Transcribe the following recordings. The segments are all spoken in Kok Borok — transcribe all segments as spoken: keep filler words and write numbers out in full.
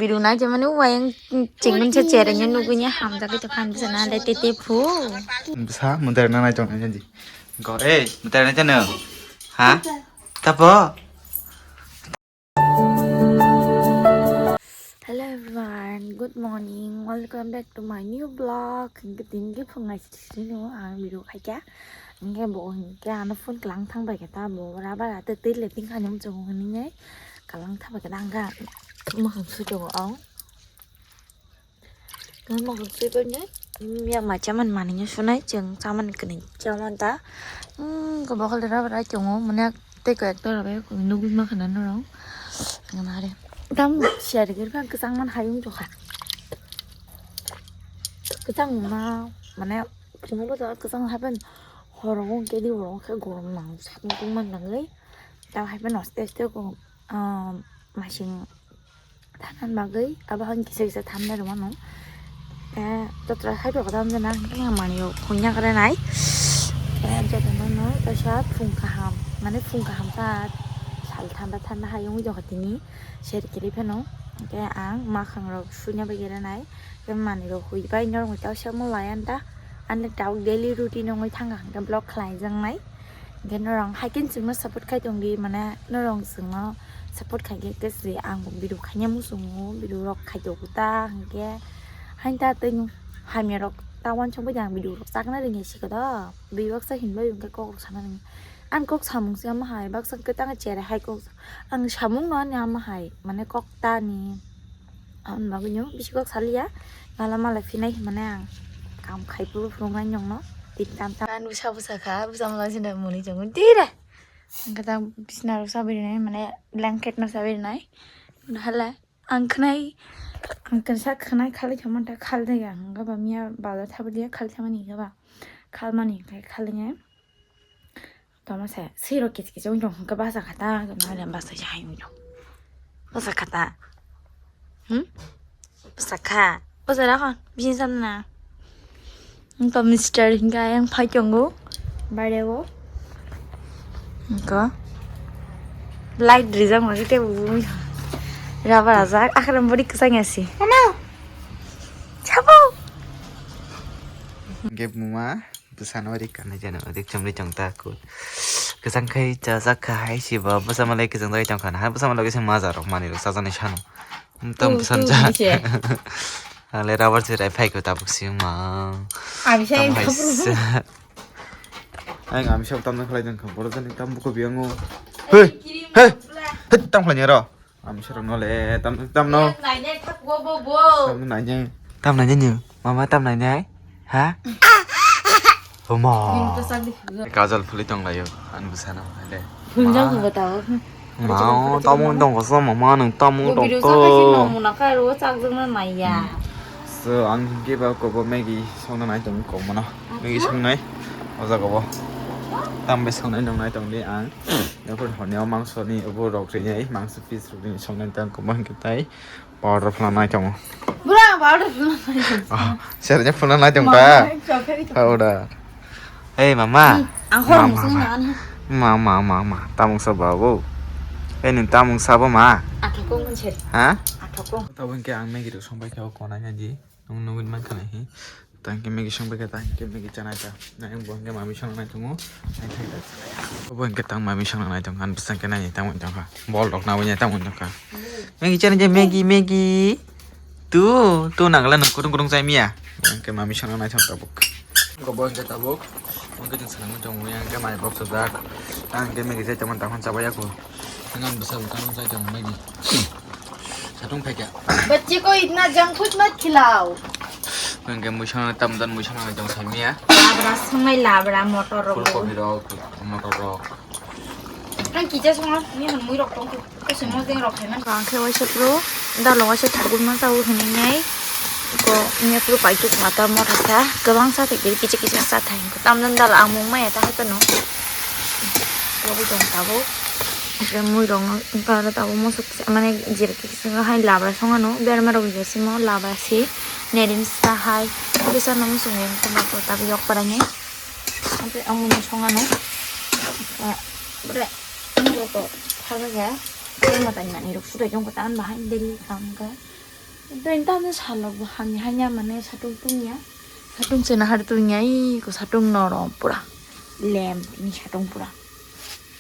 Biru nai jemani wayang chingkun se chere nyo nugui ni hamjagui tongkha, ang bwsa na le tete phu. Bwsa mudar na nai tong nai di. Go, eh, mudar nai tong. Ha? Tapo? Hello everyone, good morning. Welcome back to my new vlog. Hingke tini ke phungai sini ang video khaikha. Hingke bo hingke ano phone kelang thang bai khe ta bo rubber ate twi le tingkha nyom chungo hwnwi nai. Kalang thaba khe dang kha. Mwkhang sui tongo ang. Mwkhang sui khe nai. Miya ma chaman mani nyo sunai chwng chaman kwnwi chaman ta. Hmm, ko bokol de rubber ai tongo. Mane tei ko ekta rubber nugui ma khana norong. Ang nare. Tam siya de khe kwchang man hayung jokha. Kwchang ma mane chwng bo kwchang happen. Horo khe di horo khe gorom nang sakni tungma nangwi. Tamo hai phano aste aste ko, ah, masing thanan bagwi abo han kisa kisa thamna rwmano. Te joto hai rok tam jana hwnkhe manwi rok hunya kare nai. Te joto mano kaisa phung kaham, mane phung kaham ta sal thanda thanda hai wngwi tongkha tini ser kiri phano. Hwnkhe ang makhang rok suina bagwi rwnai. Tei manwi rok hui bai norok ta osa mo laiyan ta. Ani tabuk daily routine wngwi thangkha hwnkhe vlog khlai jaknai. Hwnkhe norok hai khe chwngno support khai tongdi, mane norok chwngno support khai khe, khe se ang bo video khaina muchungo, video rok khai tongo ta hwnkhe. Hain ta tei hamya rok ta uansuk bai ang video rok chakna rwngya sikha do. Bui baksa hinlai hwnkhe kok rok sana rwngya. Ang kok samung se ama hai baksa kwtang chere hai kok ang samung no ani ama hai mane kok ta ni. Aboni bagwino bisi kok saliya, mala mala phinai hinmani ang kam khai phuru phunuknai nongno tin tam tam. Ang bwsa bwsa kha, bwsa mala sina muni chongo tire. Ang kata bisna rok sabirinai, mane blanket no sabirinai. Hala ang khnai, ang kisa khnai khali khamanta khal dega, ang ba miya bala thabaliya khal thamani ba khal mani khai khal nge. Tamo se, siro kichi kichi wngtong hwnkhe basa kha ta, nang le basa se hai wngtong. Basa kha ta. Hmm? Basa kha. Basa ra hon, bini samna. Wngkha mister hwnkhe ayang phai tongo. Baire o. Wngkha. Light rijak ma khe tebo wngkha. Rubber ajak, akhram body kwchang ya si. Hello. Chabo. Gap muma. Bwsano ri kanai jani odik chumri chong ta kut. Kwchang khai chajak kha hai si bo bwsa malai kwchang jagwi tong kha na. Hai bwsa malai kisa maja rok manwi rok chajaknai sano. Tam bwsan cha. Ale rubber se rai phai kho tabuk si ma. Abi sai. Ang ami sa tam khlai jang kha boro jani tam bukho biyango. Hey. Hey. Hey tam khlai ro. Ami sorok no le tam tam no. Nainai thak wo bo bo. Tam nainai. Tam nainai ni. Mama tam nainai. Ha? Omo. Kajol phuli tong layo. Ang bwsano le. Phunjak bo tao. Ma, tamo tong ko so mama nang tamo tong ko. Video sa kasi no muna ka ro chak jong na naiya. So ang ke ba ko bo Maggie song na nai tong ko mano. Maggie song nai. O jaga bo. Tam be song nai nong nai tong di ang. Nokor hwnwi o mangsoni obo rok rinai, mangso piece rok rinai songnai tang koma hwnkhe tai powder phano nai tongo. Bura powder phano nai tongo. Oh, serenya phano nai tong ta. Mama, chokhe tongo. Powder. Hey mama. Hmm, ang hor mama, musung mama. Na. Ma, ma, ma, ma. Tamung sa babu. Hey, nung tamung sa bo ma? Athokong seri. Ha? Athokong. Tabo hwnkhe ang Maggie rok songbai khe o konai nai di. Nung nugwi mankha nai hi. Tang khe Maggie song bai khe, tang khe Maggie chanai ta. Nai bo hwnkhe mami song nai tongo. Nai thai ta. Bo hwnkhe tang mami song nai tong kha. Bwsang khe nai tang tong kha. Bol rok nawi nai tang tong kha. Maggie chanai je Maggie, Maggie. Tu, tu nangla nang kurung kurung chai miya. Hwnkhe mami song nai tong tabuk. Bo hwnkhe tabuk. Hwnkhe tong sanang tong ya hwnkhe mai bok sajak. Tang khe Maggie chai tong tang chabaya ko. Ngan bwsa bwsa nang chai tong Maggie. Satung phaikha. बच्चे को इतना junk food मत खिलाओ। Hwnkhe muisang tam dan muisang nang tong saimia. Labra songnai labra motor rok. Full kopi rok, motor rok. Ang kija songo, ni hwn mui rok tong. Ko se mojeng rok khaiman. Ang khe waisa pro, dalo waisa thargwi ma tabo hwnwi nai. Ko nya pro paitu khata motha sa, kwbang sa thai kisa kisa sa thai. Tam dan dalo ang mung maya ta hai kano. Ko tong tabo. Hwnkhe muirokno wngkha aro tabuk mosok kisa mane jera kisa hai labra songano berma rok je simo labra si nerim sa hai kisa no muchungwi wngkha tabuk yok paranai hwnkhe amoni songano bre thalbaikha berma tangmani rok surai jongkha ta bahai daily kha wngkha. Doi tamo salok bo hamya hanya mane satung tungya. Satung se nahar tungya, iko satung norom pura. Lem ni satung pura.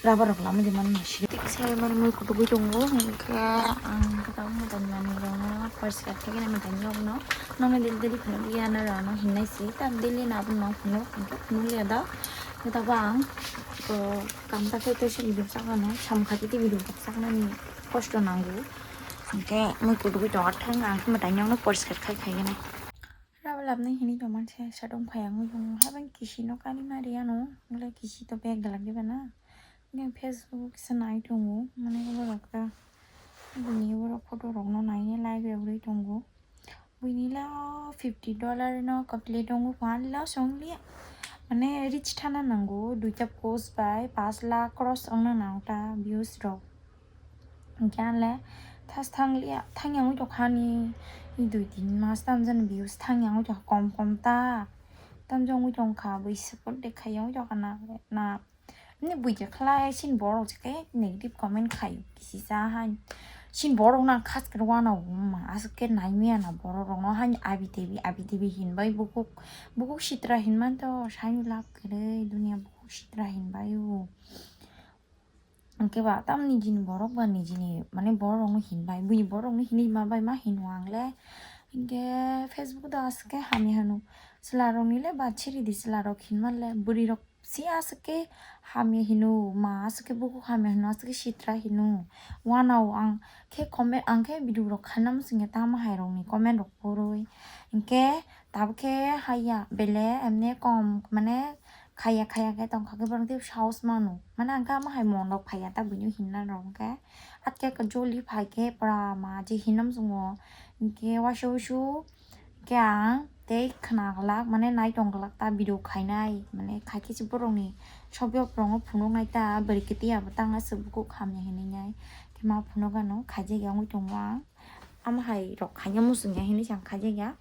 Rubber rok lama di man masi. Tik se mane mui kutugui tongo, hingke ang kata mo dan mani rok no, first cut ke na mata nyok no. Nong ne deli deli phano ya na rano hinai se, tam deli na bo no phano, hingke phano ya da. Kata bang, ko kam ta ke te se idu sakano, sam khati te idu saknani kosto nango. Hingke mui kutugui tongo, thang ang khe mata nyok no first cut khai khai nai. Rubber labnai hinui tongma se, sadong phai ang nugui tongo. Habang kisi no kani mari ano, wngkhe kisi to bag dalak diba na. Nge Facebook kisa nai tongo, mane borok ta bini borok photo rok no nai like rok rwi tongo. Buini la fifty dollar no complete tongo, phan la song liya. Mane rich thana nango, duita post bai pash lakh cross ongna nang ta views rok. Hingke ang le thas thang liya, thang yang oi tongkha ni dui tin mas tam jani views thang yang oi tongkha kom kom ta. Tam jani oi tongkha bui support de khai yang oi tongkha na, na. Ni bui je khlai sin borok je ke negative comment khai kisi sa han. Sin borok na khas khe wana ma aswk khe nai maya na borok rok no han abi tebi, abi tebi hin bai bukuk, bukuk sitra hin man to sai lab khe re dunia bukuk sitra hin bai o. Hingke ba tam nijini borok ba nijini mane borok rokno hin bai, buini borok rokno hinui ma bai ma hino ang le. Hingke Facebook da aswk khe hamya hino. Chwla rokni le ba chiri di chwla rok hin man le. Bwrwi rok si aswk khe hamya hino, ma aswk khe bukhuk hamya hino, aswk khe sitra hino. Wanao ang khe comment, ang khe video rok khainam singya tamo hai rokni comment rok purui. Hingke tabuk khe haiya bele emne kom mane khaiya khaiya khe tongkha khe borok tei sahos mano. Mane ang khe amo hai mondok phaiya ta buino hinna rok hwnkhe. Atke joli phai khe pura ma je hinam sungo. Hingke waisa wusu khe ang tei khna glak mane nai tong glak ta video khainai. Mane khai khe se borokni sob yok rokno phunuknai ta bwrwi khe tei abo tang aswk bukhuk hamya hinui nai. Khe ma phunuk ano khaijak ya wngwi tongo ang. Amo hai rok khaina muchung ya hinui se ang khaijak ya.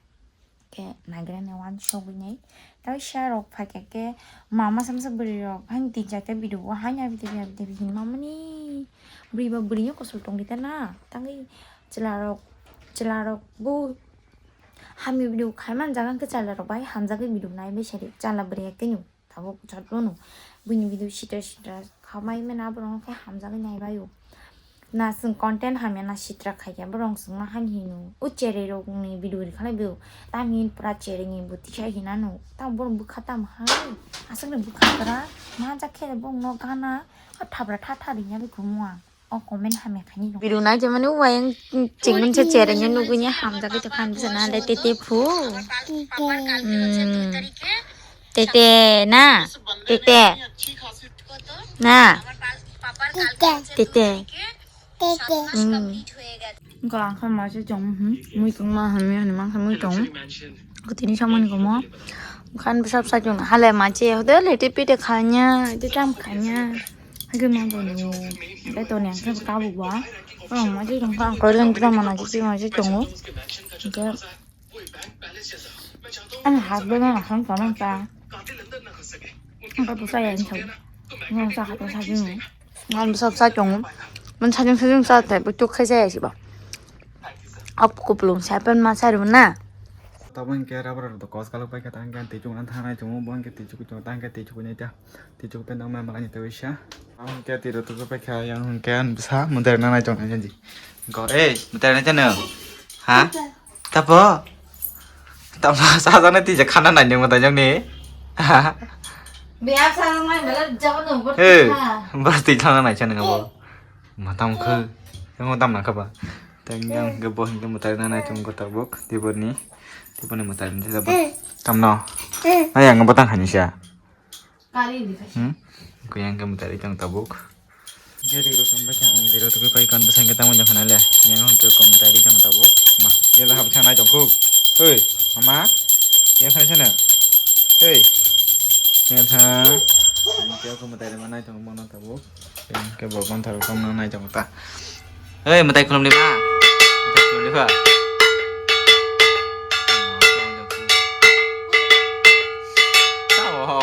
Khe naigrani wansugwi nai. Tei sharok phaikha khe ma masa masa bwrwi rok haino tin charta video o haino abi tebi abi tebi hinmani. Bwrwi ba bwrwino kosol tongdi ta na. Tangwi chwlarok, chwlarok bo hamya video khai man jaga khe chwlarok bai hamjagwi video nai bai sari chwla bwrwi ya khe no. Tabuk jotbono buini video sitra sitra khamai mena borok khe hamjagwi naibaio. Na chwng content hamya na sitra khaikhe borok chwngno hani hino. O cherai rokni video rikhalai bio. Tamni pura cherai ni bwtwi sai hinano. Tam borok bwkha tam hai. Aswkni bwkha kwrak. Manjak khe borokno gana. O thabra tha tha ringya bikhumu ang. O comment hamya khaini rok. Video nai jemani uayang chingmani se cherengya nugui hamjagwi tongkha ang bisa na le tete phu. Hmm. Tete na. Tete. Na. Tete. Hmm. Ko ang khan ma se chong, hmm. Mui tong ma hamya ni mang khan mui tong. Ko tini samani ko mo. Khan bwsa bwsa chong hale ma che hotel hete pite khanya, te tam khanya. Hage ma bo ni. Hage to ni ang khe ka bo ba. Oh, ma che chong ka ko leng tra ma na che ma che chong. Hage ang hat bo na khang ka man ta. Ang ka bwsa ya ni chong. Ang sa hat sa ni. Ngan bwsa bwsa tongo. Man sajung sajung sa tai bwtuk khai jaya sibo. Ap kupulung sai pan ma sai rwna. Tabuk hingke rubber rok kos kalok pai khe tang khe twichuk na thangnai tongo bo hingke twichuk tongo tang khe twichuk nai ta twichuk pen tang ma malani twi sa. Abo hingke twi rok pai kha yang hingke bwsa mudar na nai tongnai janji. Go ei mudar nai tano. Ha? Tapo? Tamo sajak nai tija khana nai nung matai jok ni. Biya sajak nai bela jabo nung bor He, twi kha. Bor twi khana nai chang nung bo. Matam khe. Yang matam nang kha ba. Tang yang ge bo hingke matai na nai chung ko tabuk. Tibor ni. Tibor ni matai ni tabuk. Tamno. Nai yang bo tang khani sia. Kari di khai. Hmm? Ko yang ke mutari tang tabuk. Jadi ro tong bacha ang diro tu pai kan basang kita mun jangan ale. Yang hon ke ko mutari tang tabuk. Ma, dia lah bachang nai tong ku. Hei, mama. Yang sana sana. Hei. Yang sana. Yang ke ko mutari mana tong mana tabuk. Yang ke bo kon thar kom nai tong ta. Hei, matai khulum di ma. Matai khulum di ba. Tamo ho.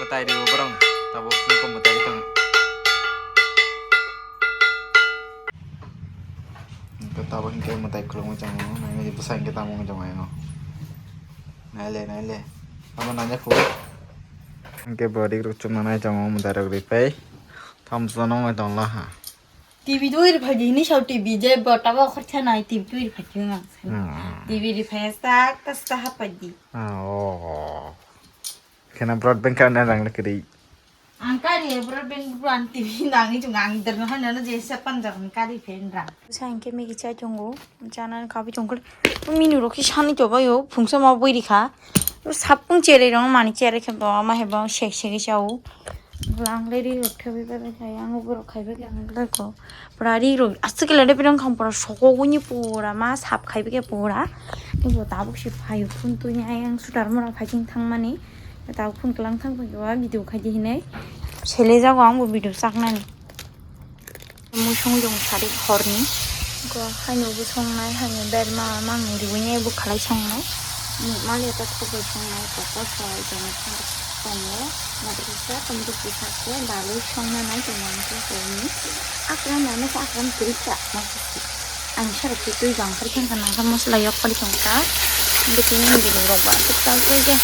Matai di borong. Tabo, nung ko matai. Tai khulumwi tongo, nai nai bwsa hwnkhe tamo wngwi tongo ayang. Naile, naile. Tamo naile khu. Hwnkhe bo rik rok chumna nai tongo, mwtai rok ripai. Tamo chwna wngwi tongla ha. T V twi rwphai di hinwi sao, T V je bo tabok khorsa nai, T V twi rwphai di wng ang sani. Hmm. T V rwphai sak ta sak hapai di. Ah, oh. Khena broadband karna rang le kwrwi. Ang kari broadband bu ang T V nangwi chwng ang derno hano je sepan jagan kari phen rang. Sa hwnkhe Maggie chai tongo. Chana khabi chongkol. Minu rok khe sani to bayo phungsa ma bui rikha. Sapung chere rong mani chere khe bo ma he bo sek sek chao. Lang le ri rok khabi ba ba kaya ang borok khaiba khe ang le ko. Pura ri rok aswk le de pirang kham pura soko guni pura ma sap khaiba khe pura. Ni bo tabuk se phayo phun tu nya yang sutar mura phaiching thang mani. Tabuk phun kwlang thang phai wa video khai di hinai. Sele jago ang bo video sak nani. Mui songjong sari horni. Ko haino bo songnai, haino berma mangni riwini bo khalai songnai. Mali ta thok bai songnai, ko ko soi jong tongo. Madrasa tong bo kisa ko daloi songna nai tong ang ko ni. Akram na sa akram kirisa ma si. Ang sara ki tui jang kari kan kan nang mosla yok pali tong ka. Betini ni bini rok ba tuk tal tui je.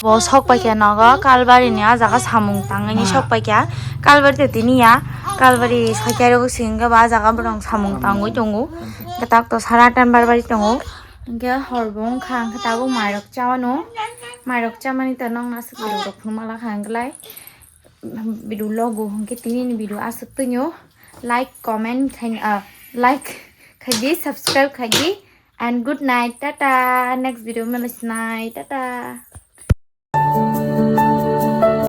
Bo sok paikha nogo Kalbari ni ah jaga samung tangwi ni sok paikha. Kalbari te tini ya, Kalbari sakya rok singga ba ah jaga borong samung tangwi tongo. Hwnkhe tak to sara tan barbari tongo. Hwnkhe hor bo wngkha, hwnkhe tabuk mairok chawano. Mairok chamani to nokna aswk borok rok phunukma lakha hwnkhe lai. Video logo hwnkhe tini ni video aswk tongo. Like, comment khai, ah, like khai di, subscribe khai di. And good night, tata. Next video ma lai sinai, tata.